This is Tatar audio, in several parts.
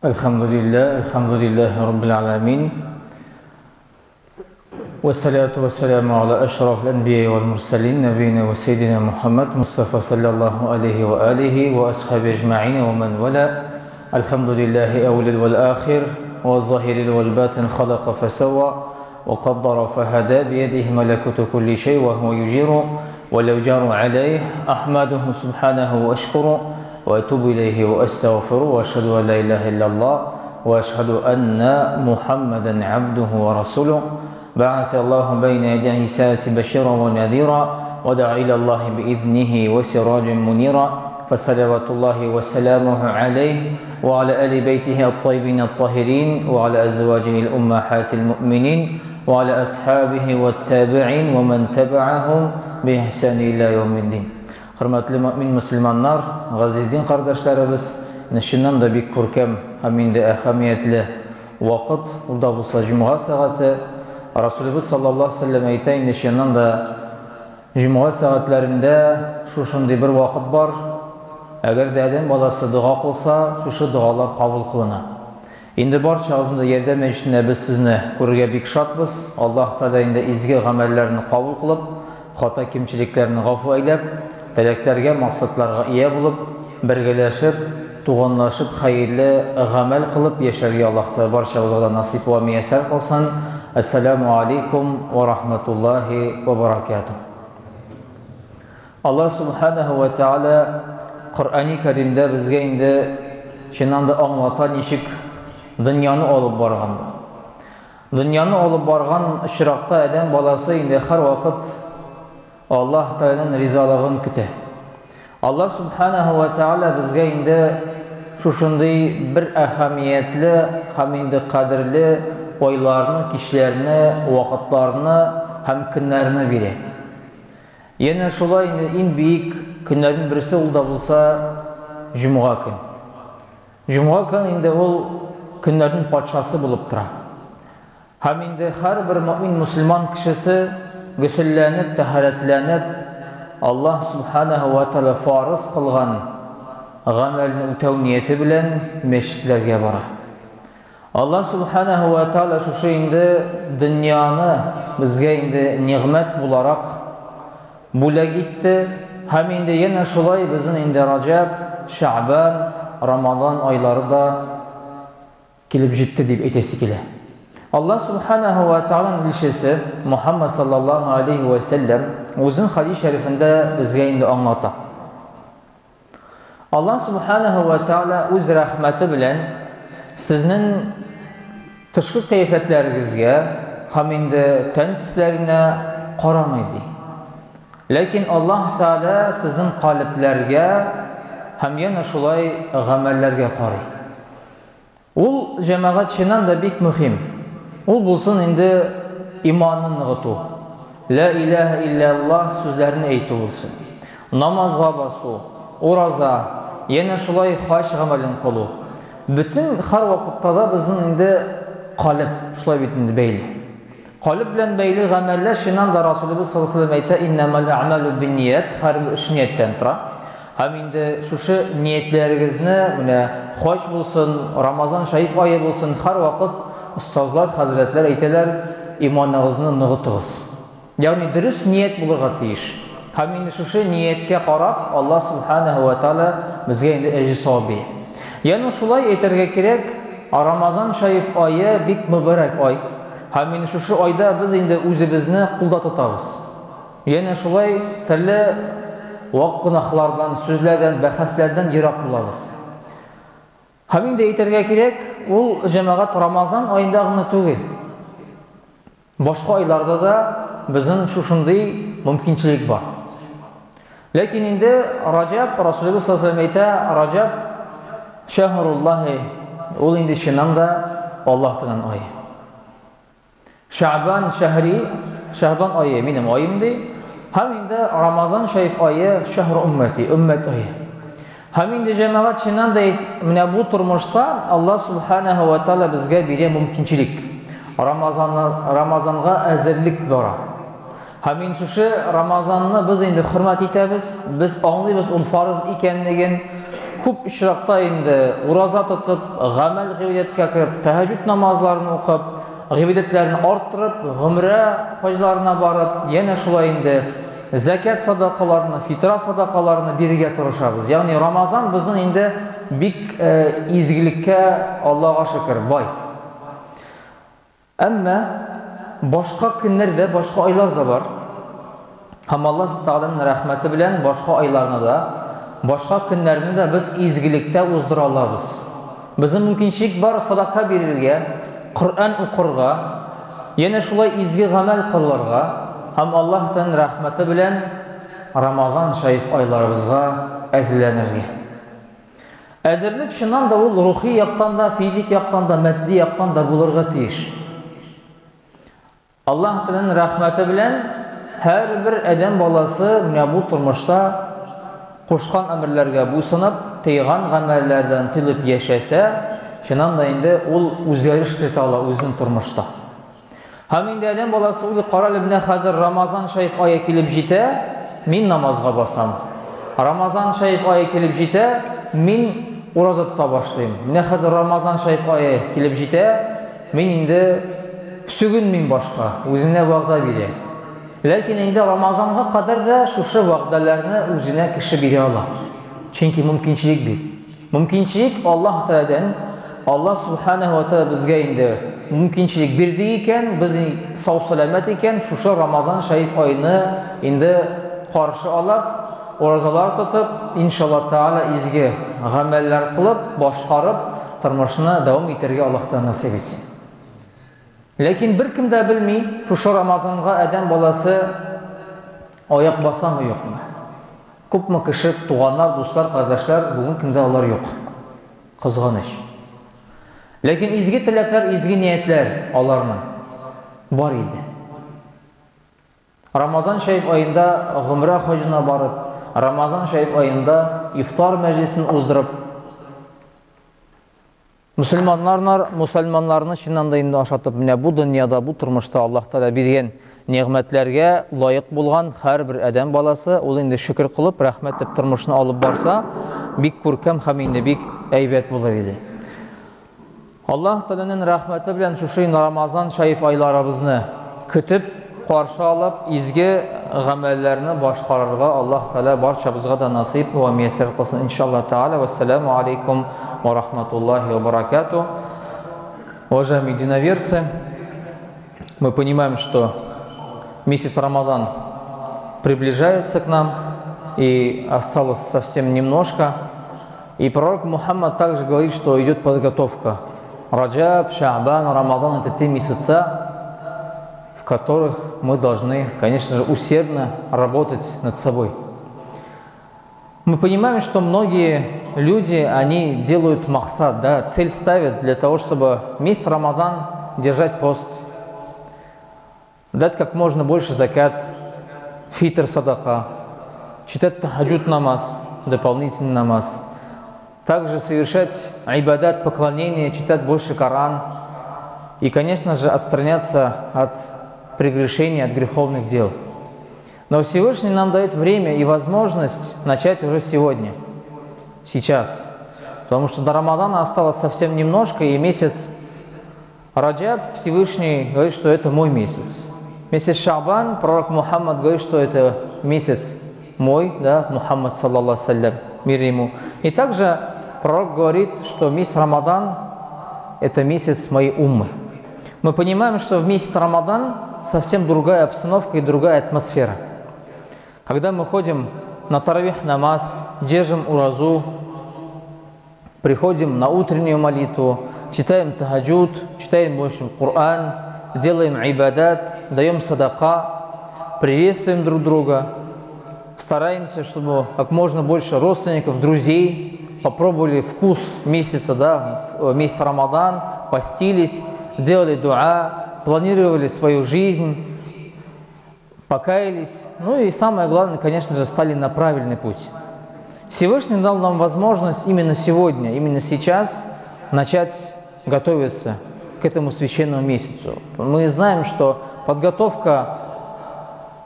Әлхәмдүлилләһ, әлхәмдүлилләһи раббил аламин. Вәссәлату вәссәламу аля ашрафил әнбияи вәл мурсалин, нәбиина вә сәйдина Мухаммад Мустафа саллаллаһу алейхи ва алихи ва асхаби әҗмәгин ва ман вала. Әлхәмдүлилләһи әүвәлил вәл ахир, ва заһирил вәл батин, халака фәсәва, ва каддара фәһәдә, биядиһи малакуту кулли шәй ва һуа юҗиру, ва ләү җару алейһ, ахмадуху субханаху ва ашкуру, وأتوب إليه وأستغفره وأشهد أن لا إله إلا الله وأشهد أن محمدا عبده ورسوله بعث الله بين يدي رسالة بشيرا ونذيرا ودعا إلى الله بإذنه وسراجا منيرا فصلوات الله وسلامه عليه وعلى آل بيته الطيبين الطاهرين وعلى أزواجه الأمهات المؤمنين وعلى أصحابه والتابعين ومن تبعهم بإحسان إلى يوم الدين. Хөрмәтле мөэмин мөселманнар, газиз дин кардәшләребез, менә чыннан да бик күркәм һәм инде әһәмиятле вакыт, ул да булса җомга сәгате. Расулыбыз саллаллаһу алейһи вәсәлләм әйтә, инде чыннан да җомга сәгатьләрендә шушындый бер вакыт бар, әгәр дә адәм баласы дога кылса, шушы догалар кабул кылына. Инде барчагызны да ярдәм мәчетендә без сезне күрергә бик шатбыз. Аллаһ Тәгалә инде изге гамәлләрне кабул кылып, хата-кимчелекләрне гафу әйләп, теләкләргә, максатларга ия булып, бергәләшеп, туганлашып хәерле гамәл кылып яшәргә Аллаһ Тәгалә барчабызга да насыйп вә мияссәр кылсын. Әссәләмү алейкум вә рахматуллаһи вә баракатуһ. Аллаһ Субханаһу ва Тааля Коръәни Кәримдә безгә инде чыннан да аңлата ничек дөньяны алып барганда. Дөньяны алып барган очракта адәм баласы инде һәрвакыт Аллаһ Тәгаләнең ризалыгын көтә. Аллаһ Субханаһу ва Тааля безгә инде шушындый бер әһәмиятле һәм инде кадерле айларны, кичләрне, вакытларны һәм көннәрне бирә. Янә шулай инде иң биек көннәрнең берсе ул да булса җомга көн. Җомга көн инде ул көннәрнең патшасы булып тора. Һәм инде һәрбер мөмин мөселман кешесе гөселләнеп, тәһарәтләнеп, Аллаһ субханаһу ва тааля фарыз кылган гамәлне үтәү нияте белән мәчетләргә бара. Аллаһ Субханаһу ва Тааля шушы инде дөньяны безгә инде нигъмәт буларак бүләк итте һәм инде янә шулай безнең инде Раҗәб, Шәгъбан, Рамазан айлары да килеп җитте дип әйтәсе килә. Аллаһ Субханаһу ва Тааляның илчесе Мухаммад саллаллаһу алейхи ва сәлләм үзенең хадис шәрифендә безгә инде аңлата. Аллаһ Субханаһу ва Тааля үз рәхмәте белән сезнең тышкы кыяфәтләрегезгә һәм инде тән төсләренә карамый ди. Ләкин Аллаһ Тааля сезнең калебләргә һәм янә шулай гамәлләргә карый. Ул җәмәгать чыннан да бик мөһим. Ул булсын инде иманны ныгыту. Лә иләһә илляллаһ сүзләрен әйтү булсын. Намазга басу, ураза, янә шулай хаҗ гамәлен кылу. Бөтен һәрвакытта да безнең инде калеб шулай бит инде бәйле. Калеб белән бәйле гамәлләр чыннан да Расулыбыз саллаллаһу алейһи ва сәлләм әйтә, иннәмәл әгъмәлү бинният, һәрбер эш нияттән тора. Һәм инде шушы ниятләрегезне, менә хаҗ булсын, Рамазан шәриф ае булсын, һәрвакыт остазлар, хәзрәтләр әйтәләр, иманыгызны ныгытыгыз. Ягъни дөрес ният булырга тиеш. Һәм инде шушы нияткә карап, Аллаһ субханаһу ва тааля безгә инде әҗер савап бирә. Ягъни шулай әйтергә кирәк, Рамазан шәриф ае бик мөбарәк ай. Һәм инде шушы айда без инде үзебезне кулда тотабыз. Янә шулай төрле вак гөнаһлардан, сүзләрдән, бәхәсләрдән ерак булабыз. Һәм инде әйтергә кирәк, ул җәмәгать Рамазан аенда гына түгел. Башка айларда да безнең шушындый мөмкинчелек бар. Ләкин инде Раҗаб, Расулыбыз саллаллаһу алейһи әйтә, Раҗаб шәһруллаһи, ул инде чыннан да Аллаһ Тәгаләнең ае. Шәгъбан шәһри, Шәгъбан ае минем аем ди. Һәм инде Рамазан шәриф ае шәһр уммәти, өммәт ае. Һәм инде җәмәгать чыннан да әйт, менә бу тормышта Аллаһ субханаһу ва тааля безгә бирә мөмкинчелек. Рамазанны, Рамазанга әзерлек бара. Һәм инде шушы Рамазанны без инде хөрмәт итәбез, без аңлыйбыз ул фарыз икәнлеген. күп очракта инде ураза тотып, гамәл гыйбадәткә кереп, тәһәҗҗүд намазларын укып, гыйбадәтләрен арттырып, гомрә хаҗларына барып, янә шулай инде зәкят садакаларны, фитра садакаларны бирергә тырышабыз. Ягъни Рамазан безнең инде бик изгелеккә, Аллага шөкер, бай. Әмма башка көннәр дә, башка айлар да бар. Һәм Аллаһ Тәгаләнең рәхмәте белән башка айларны да, башка көннәрне дә без изгелектә уздыра алабыз. Безнең мөмкинчелек бар садака бирергә, Коръән укырга, янә шулай изге гамәл кылырга һәм Аллаһ Тәгаләнең рәхмәте белән Рамазан шәриф айларыбызга әзерләнергә. Әзерлек чыннан да ул рухи яктан да, физик яктан да, матди яктан да булырга тиеш. Аллаһ Тәгаләнең рәхмәте белән һәрбер адәм баласы менә бу тормышта кушкан әмерләргә буйсынып, тыйган гамәлләрдән тыелып яшәсә, чыннан да инде ул үзгәреш кертә ала үзенең тормышта. Һәм инде адәм баласы уйлый, кара әле, менә хәзер Рамазан шәриф ае килеп җитә, мин намазга басам. Рамазан шәриф ае килеп җитә, мин ураза тота башлыйм. Менә хәзер Рамазан шәриф ае килеп җитә, мин инде сүгенмим башка, үзенә вәгъдә бирә. Ләкин инде Рамазанга кадәр дә шушы вәгъдәләрне үзенә кеше бирә ала. Чөнки мөмкинчелек бир. Мөмкинчелек Аллаһ Тәгаләдән, Аллаһ Субханаһу ва Тәгалә безгә инде мөмкинчелек бирде икән, без сау-сәламәт икән, шушы Рамазан шәриф аены инде каршы алып, уразалар тотып, иншалла Тәгалә изге гамәлләр кылып, башкарып, тормышны дәвам итәргә Аллаһ Тәгалә насыйп итсен. Ләкин беркем дә белми, шушы Рамазанга адәм баласы аяк басамы, юкмы. Күпме кеше, туганнар, дуслар, кардәшләр, бүген көндә алар юк. Кызганыч. Ләкин изге теләкләр, изге ниятләр аларның бар иде. Рамазан шәриф аенда гомрә хаҗына барып, Рамазан шәриф аенда ифтар мәҗлесен уздырып, Мөселманнарнар, мусальманнарны чыннан да инде ашатып, менә бу дөньяда, бу тормышта Аллаһ Тәгалә биргән нигъмәтләргә лаек булган һәрбер адәм баласы, ул инде шөкер кылып, рәхмәт дип тормышны алып барса, бик күркәм һәм инде бик әйбәт булыр иде. Аллаһ Тәгаләнең рәхмәте белән шушы Рамазан шәриф айларыбызны көтеп, каршы алып, изге гамәлләрне башкарырга Аллаһ Тәгалә барчабызга да насыйп вә мияссәр кылсын, иншаллаһ Тәгалә. Вәссәламу алейкум ва рахматуллахи ва баракату. Уважаемые единоверцы, мы понимаем, что месяц Рамазан приближается к нам, и осталось совсем немножко. И пророк Мухаммад также говорит, что идет подготовка. Раджаб, Шаабан, Рамадан – это те месяца, в которых мы должны, конечно же, усердно работать над собой. Мы понимаем, что многие люди, они делают махсад, да, цель ставят для того, чтобы месяц Рамадан держать пост, дать как можно больше закят, фитр садака, читать тахаджуд намаз, дополнительный намаз, также совершать ибадат, поклонение, читать больше Коран и, конечно же, отстраняться от прегрешений, от греховных дел. Но Всевышний нам дает время и возможность начать уже сегодня, сейчас. Потому что до Рамадана осталось совсем немножко, и месяц Раджаб Всевышний говорит, что это мой месяц. Месяц Шабан, пророк Мухаммад говорит, что это месяц мой, да, Мухаммад, саллаллаху саллям, мир ему. И также пророк говорит, что месяц Рамадан – это месяц моей уммы. Мы понимаем, что в месяц Рамадан совсем другая обстановка и другая атмосфера. Когда мы ходим на таравих намаз, держим уразу, приходим на утреннюю молитву, читаем тахаджуд, читаем больше Коран, делаем ибадат, даем садака, приветствуем друг друга, стараемся, чтобы как можно больше родственников, друзей попробовали вкус месяца, да, месяц Рамадан, постились, делали дуа, планировали свою жизнь, покаялись, ну и самое главное, конечно же, стали на правильный путь. Всевышний дал нам возможность именно сегодня, именно сейчас начать готовиться к этому священному месяцу. Мы знаем, что подготовка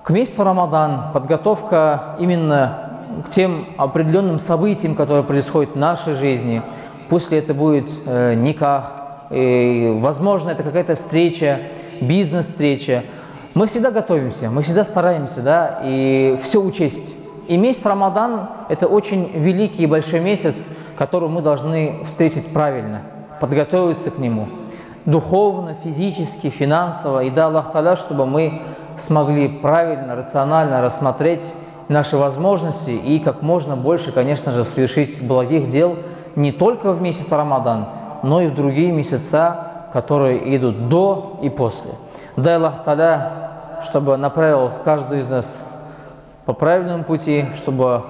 к месяцу Рамадан, подготовка именно к тем определенным событиям, которые происходят в нашей жизни. Пусть ли это будет никах, и, возможно, это какая-то встреча, бизнес-встреча. Мы всегда готовимся, мы всегда стараемся, да, и все учесть. И месяц Рамадан – это очень великий и большой месяц, который мы должны встретить правильно, подготовиться к нему духовно, физически, финансово. И да, Аллах Тааля, чтобы мы смогли правильно, рационально рассмотреть наши возможности и как можно больше, конечно же, совершить благих дел не только в месяц Рамадан, но и в другие месяца, которые идут до и после. Дай Аллах Тааля, чтобы направил каждый из нас по правильному пути, чтобы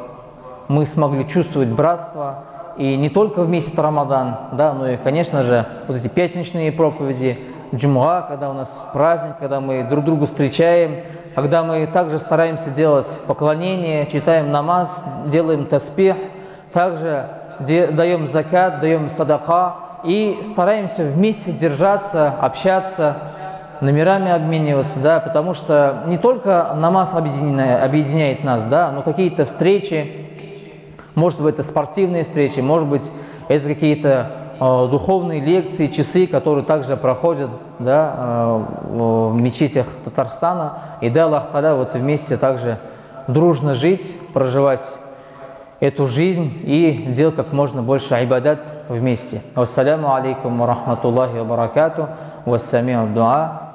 мы смогли чувствовать братство, и не только в месяц Рамадан, да, но и, конечно же, вот эти пятничные проповеди, джумуа, когда у нас праздник, когда мы друг друга встречаем, когда мы также стараемся делать поклонение, читаем намаз, делаем таспих, также даем закят, даем садака и стараемся вместе держаться, общаться, номерами обмениваться, да, потому что не только намаз объединяет нас, да, но какие-то встречи, может быть, это спортивные встречи, может быть, это какие-то духовные лекции, часы, которые также проходят, да, в мечетях Татарстана. И дай Аллах Тааля вот вместе также дружно жить, проживать эту жизнь и делать как можно больше ибадат вместе. Вассаляму алейкум ва рахматуллахи ва баракату. Вассамиу дуа.